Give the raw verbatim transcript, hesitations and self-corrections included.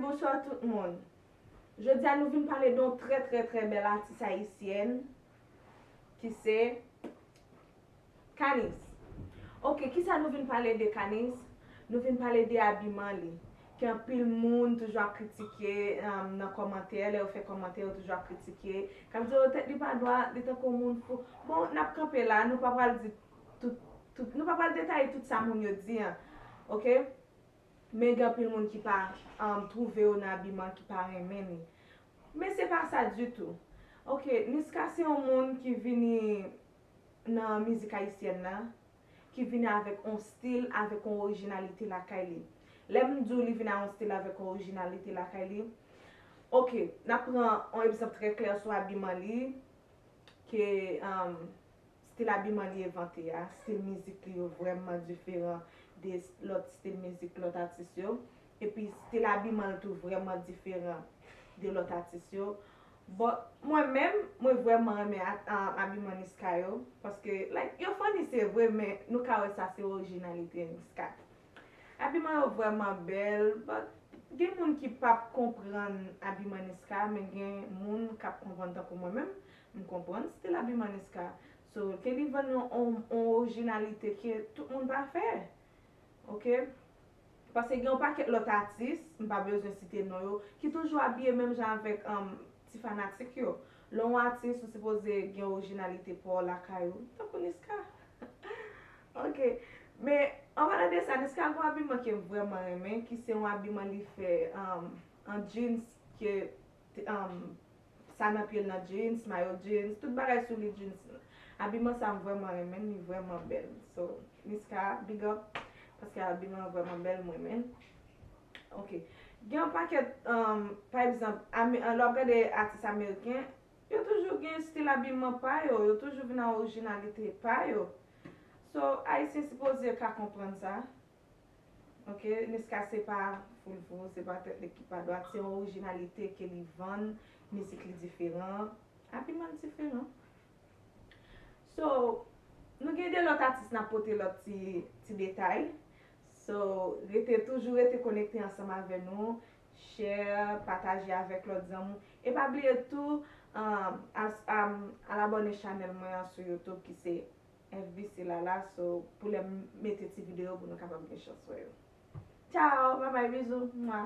Bonswa tout moun. Jodi a nou vin pale de yon trè trè trè bèl atis ayisyèn ki se Kanis. Ok, kisa nou vin pale de Kanis? Nou vin pale de abiman li. Ke anpil moun toujou ap kritike um, nan kòmantè, lè yo fè kòmantè, yo toujou ap kritike. K ap di yo tèt li pa dwat, li tankou moun fou. Bon, n ap kanpe la, nou pa pral di tout, tout, nou pa pral detaye tout sa moun yo di an. Ok? Men gen anpil moun ki pa um, twouve yo nan abiman, ki pa renmen li. Men se pa sa ditou. Ok, Niska se yon moun ki vini nan mizik ayisyèn nan, ki vini avèk yon stil, avèk yon orijinalite lakay li. Lè m di w li vini a yon stil avèk yon orijinalite lakay li, ok, n ap pran yon egzanp trè klè sou abiman li, ke um, stil abiman li envante a, stil mizik li yo vrèman diferan de lòt stil mizik lòt atis yo. Epi stil abiman l tou vrèman diferan de lòt atis yo. But mwen menm, mwen vrèman renmen a- a- abiman Niska yo. Paske, like, yo funny se vre, men nou ka wè sa se orijinalite Niska. Abiman yo vrèman bèl, but gen moun ki p ap konprann abiman Niska, men gen moun k ap konprann tankou mwen menm, m konprann stil abiman Niska. So, ke li vann yon, yon, yon orijinalite ke tout moun pa fè. Ok? Paske gen yon pakèt lòt atis, m pa bezwen site non yo, ki toujou abiye menm jan avèk um, ti fanatik yo. Lè yon atis, ou sipoze gen orijinalite pa w lakay ou, tankou Niska. Ok. Men, an palan de sa, Niska gen yon abiman ke m vrèman renmen, ki se yon abiman li fè um, an jeans, ke um, sa nan pye l nan jeans, mayo jeans, tout bagay sou li jeans. Abiman sa m vrèman renmen, li vrèman bèl. So, Niska, big up, paske abiman an vrèman bèl, m renmen. Ok. Gen yon pakèt, um, pa egzanp, ame- lè w ap gade atis ameriken, yo toujou gen stil abiman pa yo, yo toujou vin a orijinalite pa yo. So, Ayisyen sipoze ka konprann sa. Ok, Niska se pa foulvou, se pa tèt li ki pa dwat, se yon orijinalite ke li vann, mizik li diferan, abiman l diferan. So, nou gen de lòt atis n ap pote lòt ti, ti detay. So, rete, toujou rete konekte ansanm avè nou. Share, pataje avèk lòt zanmi w. E pa bliye tou, um, as- um, al abòne chanèl mwen an sou YouTube ki se F B C Lala. So, pou lè m mete ti videyo pou nou kapab gen chans wè yo. Tchao, babay, bizou, mwa.